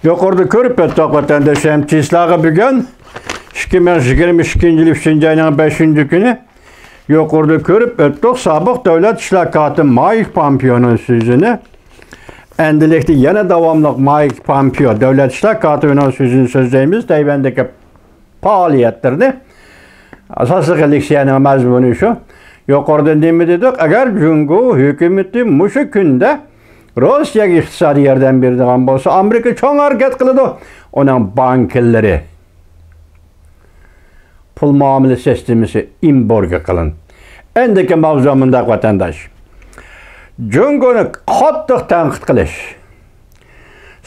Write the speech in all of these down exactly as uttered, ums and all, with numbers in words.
يۇقىرىدا كۆرۈپ ئۆتتۇق، ۋەتەنداشلىرىم، چىسلاغا بۈگۈن ئىككى مىڭ يىگىرمە ئىككىنچى يىل ئۈچىنچى ئاينىڭ بەشىنچى كۈنى. يۇقىرىدا كۆرۈپ ئۆتتۇق، سابىق دۆلەت ئىشلار كاتىپى مايك پامپېئونىڭ سۆزىنى. ئەمدىلىكتە يەنە داۋاملىق مايك پامپېئو دۆلەت ئىشلار كاتىپىنىڭ سۆزىنى سۆزلەيمىز. تەيۋەندىكى پائالىيەتلىرىنى ئاساسلىق لېكسىيەنىڭ مەزمۇنى شۇ. يۇقىرىدا نېمە دېدۇق؟ ئەگەر جۇڭگو ھۆكۈمىتى مۇشۇ كۈندە روسىيەگە ئىقتىسادىي ياردەم بېرىدىغان بولسا، ئامېرىكا چوڭ ھەرىكەت قىلىدۇ. ئۇنىڭ بانكىلىرى، پۇل مۇئامىلە سىستېمىسى ئېمبارگو قىلىن. ئەمدىكى ماۋزۇ مۇنداق، ۋەتەنداش. جۇڭگونى قاتتىق تەنقىد قىلىش.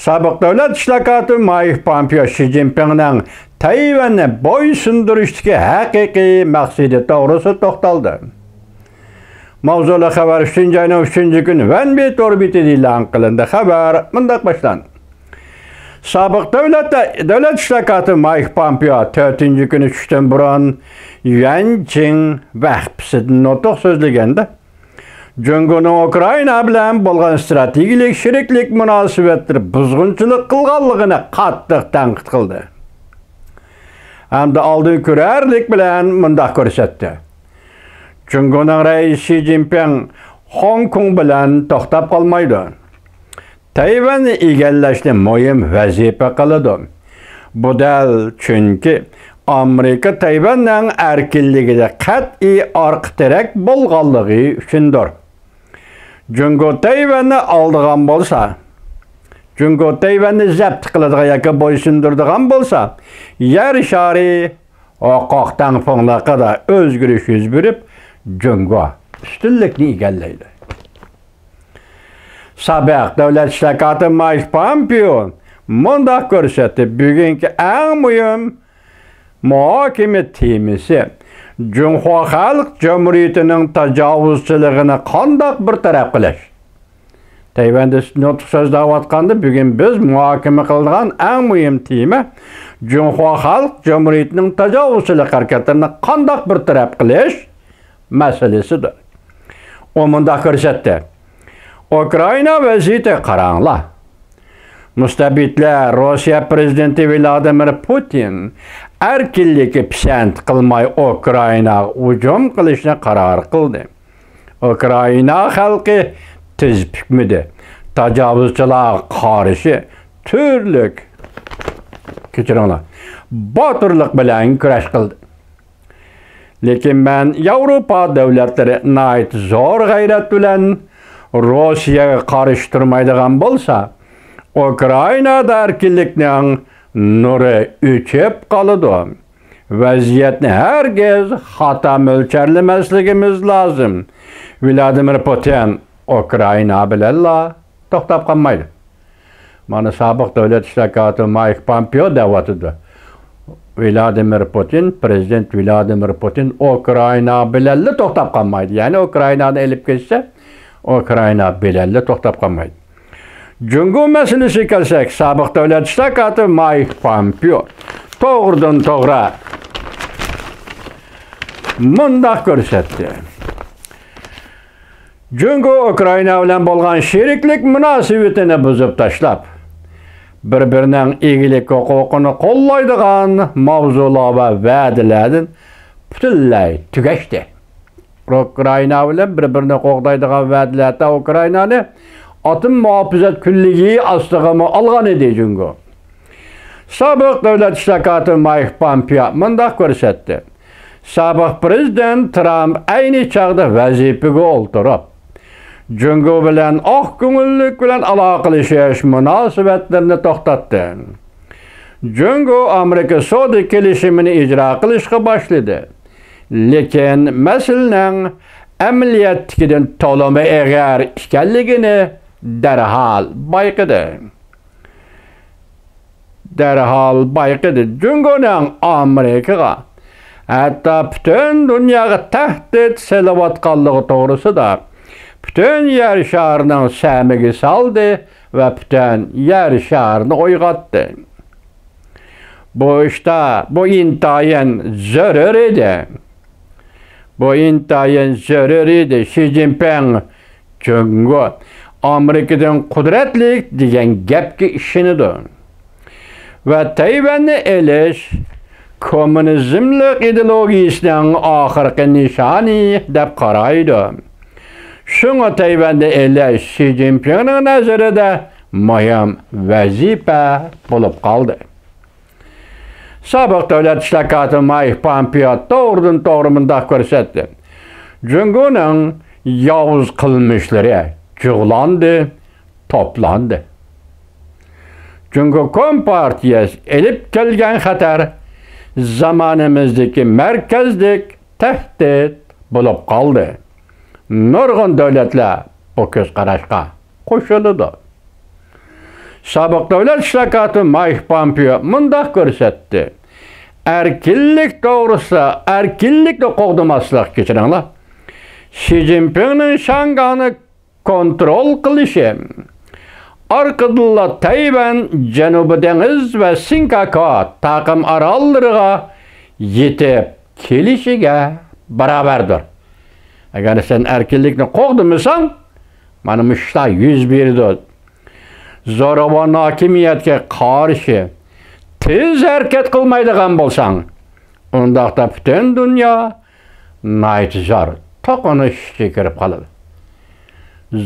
سابىق دۆلەت ئىشلار كاتىپى مايك پامپېئو شى جىنپىڭنىڭ تەيۋەننى بويسۇندۇرۇشتىكى ھەقىقىي مەقسىتى توغرىسىدا توختالدى. ماۋزۇلۇق خەۋەر ئۈچىنچى ئاينىڭ ئۈچىنچى كۈنى ۋەنبى تور بېتىدە ئېلان قىلىندى. خەۋەر مۇنداق باشلاندى. سابىق دۆلەت، دۆلەت ئىشلار كاتىپى مايك پامپېئو تۆتىنچى كۈنى چۈشتىن بۇرۇن يۈەنچىڭ ۋەقپىسىدە نۇتۇق سۆزلىگەندە، جۇڭگونىڭ ئۇكرائىنا بىلەن بولغان ئىستراتېگىيەلىك شېرىكلىك مۇناسىۋەتلىرى بۇزغۇنچىلىق قىلغانلىقىنى قاتتىق تەنقىد قىلدى ھەمدە ئالدىن كۆرەرلىك بىلەن مۇنداق كۆرسەتتى: جۇڭگونىڭ رەئىسى شى جىنپىڭ خوڭكوڭ بىلەن توختاپ قالمايدۇ. تەيۋەننى ئىگىلەشنى مۇھىم ۋەزىپە قىلىدۇ. بۇ دەل چۈنكى ئامېرىكا تەيۋەننىڭ ئەركىنلىكىدە قەتئىي ئارقا تىرەك بولغانلىقى ئۈچۈندۇر. جۇڭگو تەيۋەننى ئالىدىغان بولسا، جۇڭگو تەيۋەننى زەپت قىلىدىغان ياكى بويسۇندۇرىدىغان بولسا، يەر شارى ھوقۇق تەڭپۇڭلۇقىدا ئۆزگىرىش يۈز بېرىپ، جۇڭگو ئۈستۈنلۈكنى ئىگىلەيدۇ. سابىق دۆلەت ئىشلار كاتىپى مايك پامپېئو مۇنداق كۆرسەتتى: بۈگۈنكى ئەڭ مۇھىم مۇھاكىمە تېمىسى جۇڭخۇا خەلق جۇمھۇرىيىتىنىڭ تاجاۋۇزچىلىقىنى قانداق بىر تەرەپ قىلىش. تەيۋەندە نۇتۇق سۆزلەۋاتقاندا، بۈگۈن بىز مۇھاكىمە قىلىدىغان ئەڭ مۇھىم تېما جۇڭخۇا خەلق جۇمھۇرىيىتىنىڭ تاجاۋۇزچىلىق ھەرىكەتلىرىنى قانداق بىر تەرەپ قىلىش مەسىلىسىدۇر. ئۇ مۇنداق كۆرسەتتى: ئۇكرائىنا ۋەزىيىتىگە قاراڭلار. مۇستەبىتلەر، روسىيە پىرېزىدېنتى ۋلادىمىر پۇتىن ئەركىنلىككە پىسەنت قىلماي ئۇكرائىناغا ھۇجۇم قىلىشنى قارار قىلدى. ئۇكرائىنا خەلقى تىز پۈكمىدى. تاجاۋۇزچىلارغا قارشى تۈرلۈك، كەچۈرۈڭلار، باتۇرلۇق بىلەن كۈرەش قىلدى. لېكىن مەن ياۋروپا دۆلەتلىرى ناھايىتى زور غەيرەت بىلەن روسىيەگە قارشى تۇرمايدىغان بولسا، ئۇكرائىنادا ئەركىنلىكنىڭ نۇرى ئۆچۈپ قالىدۇ. ۋەزىيەتنى ھەرگىز خاتا مۆلچەرلىمەسلىكىمىز لازىم. ۋلادىمىر پۇتىن ئۇكرائىنا بىلەنلا توختاپ قالمايدۇ. مانا، سابىق دۆلەت ئىشلار كاتىپى مايك پامپېئو دەۋاتىدۇ. ۋلادىمىر پۇتىن، پىرېزىدېنت ۋلادىمىر پۇتىن ئۇكرائىنا بىلەنلا توختاپ قالمايدۇ. يەنى ئۇكرائىنانى ئېلىپ كەتسە، ئۇكرائىنا بىلەنلا توختاپ قالمايدۇ. جۇڭگو مەسىلىسىگە كەلسەك، سابىق دۆلەت ئىشلار كاتىپى مايك پامپېئو توغرىدىن توغرا مۇنداق كۆرسەتتى. جۇڭگو ئۇكرائىنا بىلەن بولغان شېرىكلىك مۇناسىۋىتىنى بۇزۇپ تاشلاپ، بىر-بىرىنىڭ ئىگىلىك ھوقۇقىنى قوللايدىغان ماۋزۇلار ۋە ۋەدىلەردىن پۈتۈنلەي تۈگەشتى. ئۇكرائىنا بىلەن بىر-بىرىنى قوغدايدىغان ۋەدىلەر، ھەتتا ئۇكرائىنانى ئاتوم مۇھاپىزەت كۈنلۈكى ئاستىغىمۇ ئالغان ئىدى جۇڭگو. سابىق دۆلەت ئىشلار كاتىپى مايك پامپېئو مۇنداق كۆرسەتتى. سابىق پىرېزىدېنت ترامپ ئەينى چاغدا ۋەزىپىگە ئولتۇرۇپ، جۇڭگو بىلەن ئاق كۆڭۈللۈك بىلەن ئالاقىلىشىش مۇناسىۋەتلىرىنى توختاتتى. جۇڭگو ئامېرىكا سودا كېلىشىمىنى ئىجرا قىلىشقا باشلىدى. لېكىن مەسىلىنىڭ ئەمەلىيەتتىكىدىن تولىمۇ ئېغىر ئىكەنلىكىنى دەرھال بايقىدى. دەرھال بايقىدى. جۇڭگونىڭ ئامېرىكىغا، ھەتتا پۈتۈن دۇنياغا تەھدىت سېلىۋاتقانلىقى توغرىسىدا پۈتۈن يەر شارىنىڭ سەمىگە سالدى ۋە پۈتۈن يەر شارىنى ئويغاتتى. بۇ ئىشتا، بۇ ئىنتايىن زۆرۈر ئىدى. بۇ ئىنتايىن زۆرۈر ئىدى. شى جىنپىڭ جۇڭگو ئامېرىكىدىن قۇدرەتلىك دېگەن گەپكە ئىشىنىدۇ. ۋە تەيۋەننى ئېلىش كوممۇنىزملىق ئىدېئولوگىيىسىنىڭ ئاخىرقى نىشانى دەپ قارايدۇ. شۇڭا تەيۋەننى ئېلىش شى جىنپىڭنىڭ نەزىرىدە مۇھىم ۋەزىپە بولۇپ قالدى. سابىق دۆلەت ئىشلار كاتىپى مايك پامپېئو توغرىدىن توغرا مۇنداق كۆرسەتتى: جۇڭگونىڭ ياۋۇز قىلمىشلىرى جۇغلاندى، توپلاندى. جۇڭگو كومپارتىيەسى ئېلىپ كەلگەن خەتەر زامانىمىزدىكى مەركەزلىك تەھدىت بولۇپ قالدى. نۇرغۇن دۆلەتلەر بۇ كۆز قاراشقا قوشۇلىدۇ. سابىق دۆلەت ئىشلار كاتىپى مايك پامپېئو مۇنداق كۆرسەتتى: ئەركىنلىك توغرىسىدا، ئەركىنلىكنى قوغدىماسلىق، كەچۈرۈڭلار، شى جىنپىڭنىڭ شاڭگاڭنى كونترول قىلىشى، ئارقىدىنلا تەيۋەن، جەنۇبىي دېڭىز ۋە سىنكاكاۋ تاقىم ئاراللىرىغا يېتىپ كېلىشىگە باراۋەردۇر. ئەگەر سەن ئەركىنلىكنى قوغدىمىساڭ، مانا مۇشۇ ئىشلار يۈز بېرىدۇ. زورىۋان ھاكىمىيەتكە قارشى تېز ھەرىكەت قىلمايدىغان بولساڭ، ئۇنداقتا پۈتۈن دۇنيا ناھايىتى زور توقۇنۇش ئىچىگە كىرىپ قالىدۇ.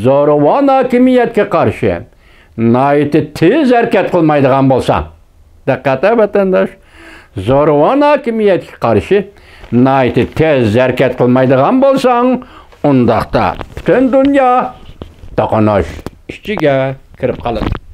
زورىۋان ھاكىمىيەتكە قارشى ناھايىتى تېز ھەرىكەت قىلمايدىغان بولساڭ، دىققەت ۋەتەنداش، زورىۋان ھاكىمىيەتكە قارشى ناھايىتى تېز ھەرىكەت قىلمايدىغان بولساڭ، ئۇنداقتا پۈتۈن دۇنيا توقۇنۇش ئىچىگە كىرىپ قالىدۇ.